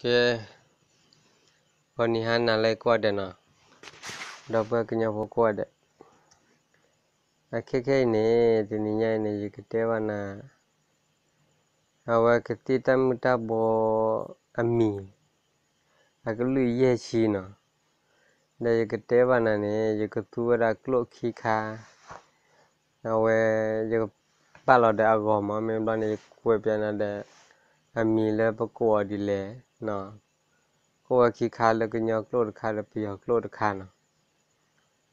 ကဲ, ဂီၤနံၤဟါနၤလၢကိးဂၤဒဲးနီၤ, ဒီပုၢ်ဝဲၢ်ကညီဖိကိးဂၤဒဲး, အခဲခဲအံၤန့ၣ် တနံၤညါအံၤန့ၣ် ယကတဲဘၣ်နၤ အဝဲကသံၣ်တၢ်မုၢ်တၢ်ဘိအမံၤ အကလုာ်ယဲၢ်ဆံနီၤ, ဒီးယကတဲဘၣ်နၤန့ၣ် ယကသူဝဲဒၣ်ကျိၣ်ခံခါ, အဝဲ ယကပာ်လီၤဒီးအဂီၤမး မ့ၢ်ဘျီန့ၣ် ယကွဲးပျးနၤဒီး အမံၤလၢပကိးအီၤဒ်လဲၣ်နီၤ, အိၣ်ဝဲခံခါလၢကညီကျိာ်တခါဒီးပယီၤကျိာ်တခါနီၤ,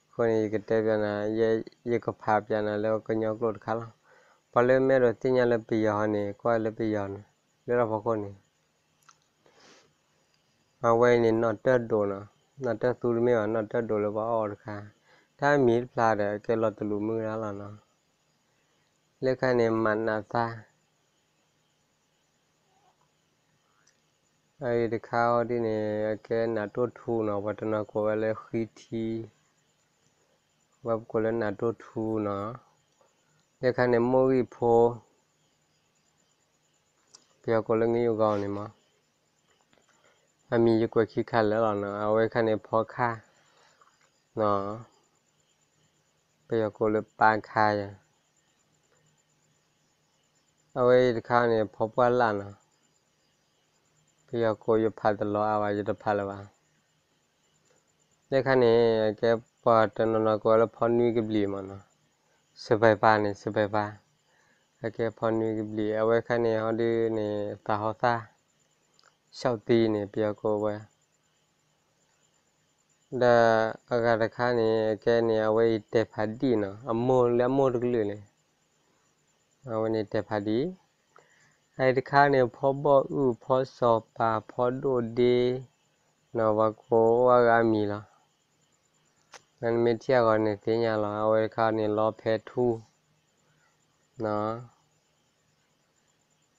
အဃိန့ၣ် ယကတဲပျးနၤ, ယကဖးပျးနၤလၢကညီကျိာ်တခါလီၤ. ပှၤလၢမ့ၢ်အဲၣ်ဒိးသ့ၣ်ညါလၢပယီၤန့ၣ် ကွၢ်လၢပယီၤန့ၣ် လၢတၢ်ဖီခိၣ်န့ၣ် အဝဲအံၤန့ၣ် နီၣ်တၢၢ်ဒိးနီၤ, နီၣ်တၢၢ်သူတမ့ၢ်ဘၣ်, နီၣ်တၢၢ်ဒိးလၢပှၤအီၣ်အီၤတခါ, တၢ်မံၤတဖျါဒီး အကဲလီၤတလူးမုၢ်ဒၣ်လီၤနီၤ, လၢခါန့ၣ် မးနးသၣ် အအံၤတခါအီၤဒ်န့ၣ် အကဲနးတိၢ်ထူနီၤ, ပှၤတနီၤကိးဝဲလၢဃံထံ, ဝဲပကိးလၢနးတိၢ်ထူနီၤ, လၢခါန့ၣ် မိၢ်ဂံၢ်ဖိ ပယီၤကိးလၢ ငရုတ်ခေါင်း န့ၣ်မး, အမံၤယကွဲးခံခါလၢာ်လီၤနီၤ, အဝဲခါန့ၣ် ဖီခါ, ပယီၤကိးလၢ ပၢ်ခါယၤ, အဝဲအံၤတခါန့ၣ် ဖီပှၢ်လၢ်နီၤ, ပယီၤကိးယဖးတလီၤအါဘၣ် ယတဖးလၢၤဘၣ် လၢခါန့ၣ် အကဲပှၤတနီၤနီၤကိးဝဲလၢဖီနွံကဘျံးမးနီၤ, စပယ်ပါ န့ၣ် စပယ်ပါ, အကဲဖီနွံကဘျံး, အဝဲခါန့ၣ် ဟီဒုန့ၣ် သးဟီသၣ်, ဆီသံန့ၣ် ပယီၤကိးဝဲ, ဒီးအဂၤတခါန့ၣ် အကဲန့ၣ် အဝဲအံၤတဲာ်ဖးဒံၣ်နီၤ, အမိၢ်လၢအမိၢ်တကလုာ်န့ၣ် အဝဲန့ၣ်တဲာ်ဖးဒံၣ်, အအံၤတခါန့ၣ် ဖီဘီၣ်အုၣ် ဖီစီၤပၤ ဖီဒိၣ်ဒ့, နီၤ ပှၤကိးအိၣ်အါဂၤအမံၤလီၤ, နမ့ၢ်ထံၣ်အဂီၢ်န့ၣ်သ့ၣ်ညါလီၤ, အဝဲတခါန့ၣ် လီဖဲထူၣ်,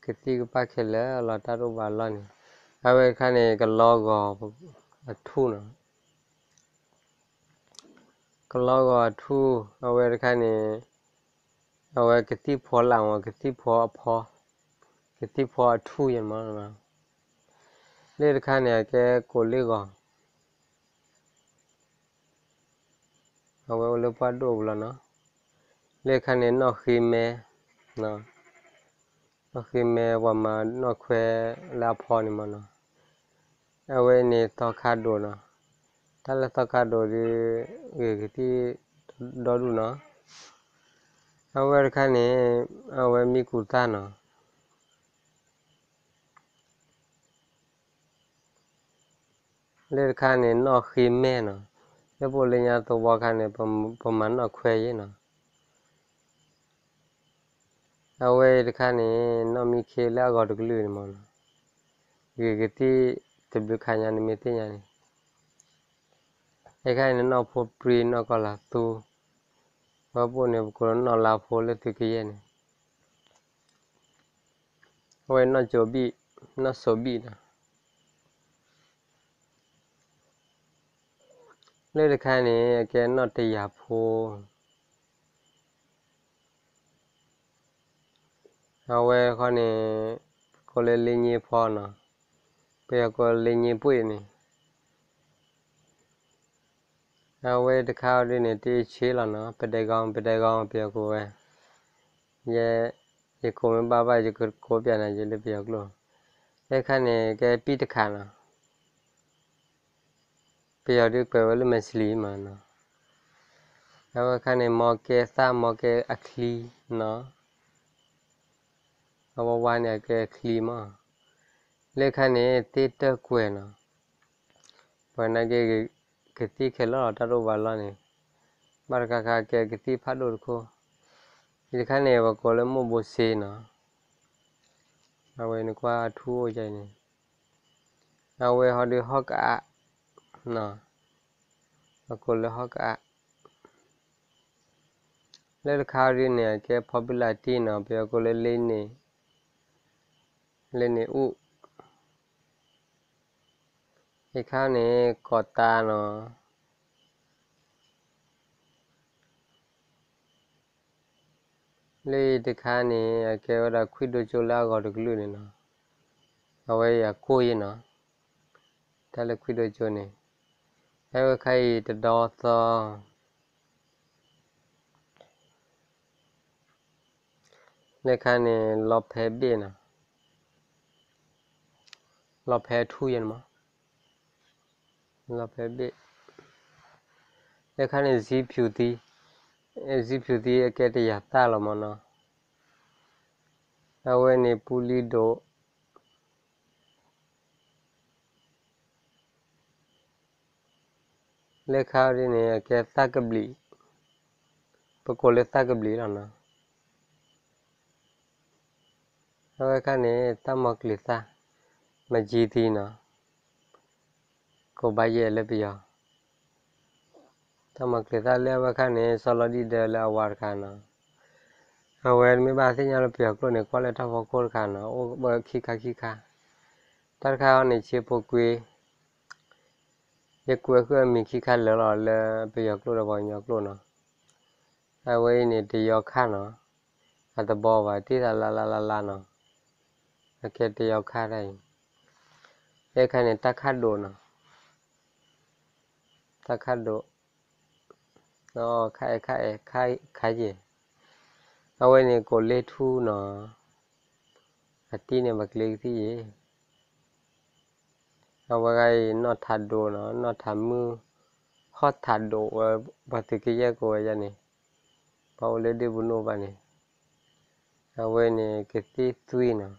ကသံၣ်ကပၣ်ခဲလၢာ်လီၤ တၢ်တအိၣ်ဘၣ်လီၢ်န့ၣ်, အဝဲတခါန့ၣ် ကလီဂီၤအထူၣ်နီၤ ကလီဂီၤအထူၣ်, အဝဲတခါန့ၣ် အဝဲကသံၣ်ဖီလၢ်မး ကသံၣ်ဖီအဖီ, ကသံၣ်ဖီအထူၣ်ယဲမး, လၢတခါန့ၣ် အကဲကိးလ့ၢ်ဂီၤ အဝဲအိၣ်လၢပှၢ်ဒိၣ်ပူၤလီၤနီၤ, လၢခါန့ၣ် နီၣ်ဃ့မဲ, နီၣ်ဃ့မဲ ပှၤမၤနီၣ်ခွဲလၢအဖီန့ၣ်မးနီၤ, အဝဲန့ၣ်သီခါဒိၣ်နီၤ, တၢ်လၢသီခါဒိၣ်ဒီး ဂ့ၤကသံၣ်ဒီဒူၣ်နီၤ, အဝဲတခါန့ၣ် အဝဲမံကူၤသၣ်နီၤ လၢတခါန့ၣ် နီၣ်ဃ့မဲနီၤ, လၢပအိၣ်လၢညါသဝီခါန့ၣ် ပမၤနီၣ်ခွဲယဲနီၤ, အဝဲတခါန့ၣ် နီၣ်မံခ့လၢအဂီၢ်တကလုာ်န့ၣ်မးနီၤ, ဂ့ၤကသံၣ်တဘျုးခါညါန့ၣ်မ့ၢ်သ့ၣ်ညါန့ၣ်, အခါန့ၣ် နီၣ်ဖိပြံ နီၣ်ကီၢ်လၤသူ, ဝဲပအိၣ်န့ၣ် ပကိးလၢနီၣ်လါဖိလၢသုးကယဲၢ်န့ၣ် အဝဲနီၣ်ကၠိဘံၣ်, နီၣ်စိးဘံၣ်နီၤ, လၢတခါန့ၣ် အကဲနီၣ်တယၤဖိ, အဝဲဃီန့ၣ် ကိးလၢလ့ည့ဖီနီၤ, ပယီၤကိးလၢလ့ည့ပှ့ၣ်န့ၣ် အဝဲတခါအီၤဒ်န့ၣ် တအ့ၣ်ဆ့လီၤနီၤ, ပဒဲကီ, ပဒဲကီ ပယီၤကိးဝဲ, ယဲ, ယကိးမ့ၢ်ဘၣ်ဘၣ် ယကကိးပျးနၤယဲလၢပယီၤကျိာ်, လၢခါန့ၣ် ကဲပံၣ်တခးနီၤ, ပယီၤဒုးကွဲးဝဲလၢမဲာ်ဆှံမးနီၤ, အဝဲခါန့ၣ် မီကဲသၣ် မီကဲအချံနီၤ, အဝဲဝါန့ၣ် အကဲအချံမး, လၢခါန့ၣ် သ့ၣ်တၢၢ်ကွဲးနီၤ ပှၤနာ်က့ ကသံၣ်ခဲလၢာ်လီၤ တၢ်တအိၣ်ဘၣ်လီၢ်န့ၣ်, ဘၣ်တခါခါကဲကသံၣ်ဖးဒိၣ်တခိၣ်, အံၤတခါန့ၣ် ပှၤကိးလၢမိၢ်ဘိစ့နီၤ, အဝဲန့ၣ်ကွၢ်အထူၣ်အိၣ်ယါအံၤန့ၣ်, အဝဲဟီဒုးဟီၣ်ကအး, ပှၤကိးလၢဟီၣ်ကအး, လၢတခါဒ်န့ၣ် အကဲ popular တံၢ်နီၤ, ပယီၤကိးလၢ လ့န့ၣ်အူၣ်, အခါန့ၣ် ကီးတါနီၤ, လၢတခါန့ၣ် အကဲဝဲဒၣ်ခွံဒိကၠိလၢအဂီၢ်တကလုာ်န့ၣ်နီၤ, အဝဲအံၤအကိၢ်ယဲနီၤ, တၢ်လၢခွံဒိၣ်ကၠိန့ၣ်, ဟဲဝဲခါအံၤတဒီသီ, လၢခါန့ၣ် လီၤဖဲဘ့ၣ်နီၤ, လီၤဖဲထူယဲန့ၣ်မး, လီၤဖဲဘ့ၣ်, လၢခါန့ၣ် ဇံဖၠူၣ်သံ, ဇံဖၠူၣ်သံအကဲတယၤသၣ်လီၤမးနီၤ, အဝဲန့ၣ်ပူလံဒိၣ် လၢခါဒ်န့ၣ် အကဲသၣ်ကဘျံး, ပကိးလၢသၣ်ကဘျံးလီၤနီၤ. အဝဲခါန့ၣ် တၢ်မီကျံၤသၣ်, မၤကံသံနီၤ, ကိးဘၣ်ယဲလၢပယီၤ, တၢ်မီကျံၤသၣ်လၢအဝဲခါန့ၣ် စီၤလီၤဒံၣ်ဒၢလၢအဝါတခါနီၤ, အဝဲမ့ၢ်ဘၣ်သ့ၣ်ညါလၢပယီၤကျိာ်န့ၣ် ကွၢ်လၢတၢ်ဖီခိၣ်တခါနီၤ, အိၣ်ဘၣ်ခံခါခံခါ, တၢ်တခါအံၤန့ၣ် ဆ့ဖိကွ့ ယကွဲးဃုာ်အမံၤခံခါလၢာ်လီၤလၢပယီၤကျိာ်ဒီးပှၤကညီကျိာ်နီၤ. အဝဲအံၤန့ၣ် တယီခါနီၤ, အတဘီဘၣ် တ့ၢ်သးလါလါလါလါနီၤ, အကဲတယီခါတၢ်အံၤ, လၢခါန့ၣ် တၢ်ခၣ်ဒိၣ်နီၤ, တၢ်ခၣ်ဒိၣ်, ခါအဲၣ်ခါအဲၣ်ခါယဲၢ်, အဝဲန့ၣ်ကိးလ့ထူနီၤ, အတံၢ်န့ၣ် ပကျ့ကသံၣ်ယဲၢ် အဝဲဂၤအံၤ နီၢ်ထးဒိၣ်နီၤ, နီၢ်ထးမုၢ်, ဟီၣ်ထးဒိၣ်ဝဲ, ပှၤသုးကယဲၢ်ကိးဝဲဒၣ်န့ၣ်, ပှၤအိၣ်လၢဒ့ပူၤနိၣ်ဘၣ်န့ၣ်, အဝဲန့ၣ်ကသံၣ်သွံနီၤ.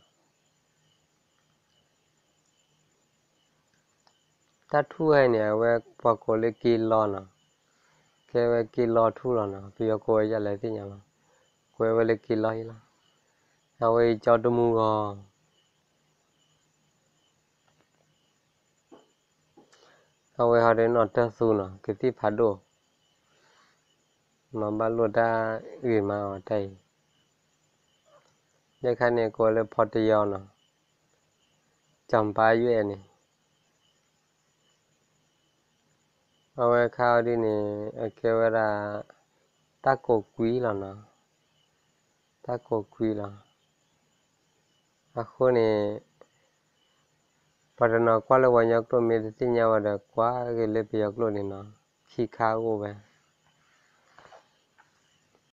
တၢ်ထူဝဲန့ၣ် အဝဲပှၤကိးလၢက့လီနီၤ, ကဲဝဲက့လီထူလီၤနီၤ, ပယီၤကိးဝဲဒ်လဲၣ်သ့ၣ်ညါလီၤ, ကွဲးဝဲလၢက့လီယဲလီၤ, အဝဲအံၤကၠီတမူဂီၤ အဝဲဟီဒုးနီၢ်တၢၢ်သူနီၤ, ကသံၣ်ဖးဒိၣ်, မၤဘၣ်လိာ်တၢ်ဂ့ၤမးအီၤတၢ်အံၤ, လၢခါန့ၣ်ကိးလၢဖီတယီနီၤ, ကၠီၤပၤယွဲၣ်န့ၣ်, အဝဲခါအီၤဒ်န့ၣ် အကဲဝဲဒၣ် တၢ်ကိးကွံလီၤနီၤ, တၢ်ကိးကွံလီၤ. အဃိန့ၣ် ပှၤတနီၤကွၢ်လၢပှၤကညီကျိာ်မ့ၢ်တသ့ၣ်ညါဝဲဒီး ကွၢ်က့ၤလၢပယီၤကျိာ်န့ၣ်နီၤ, ခံခါအိၣ်ဝဲ,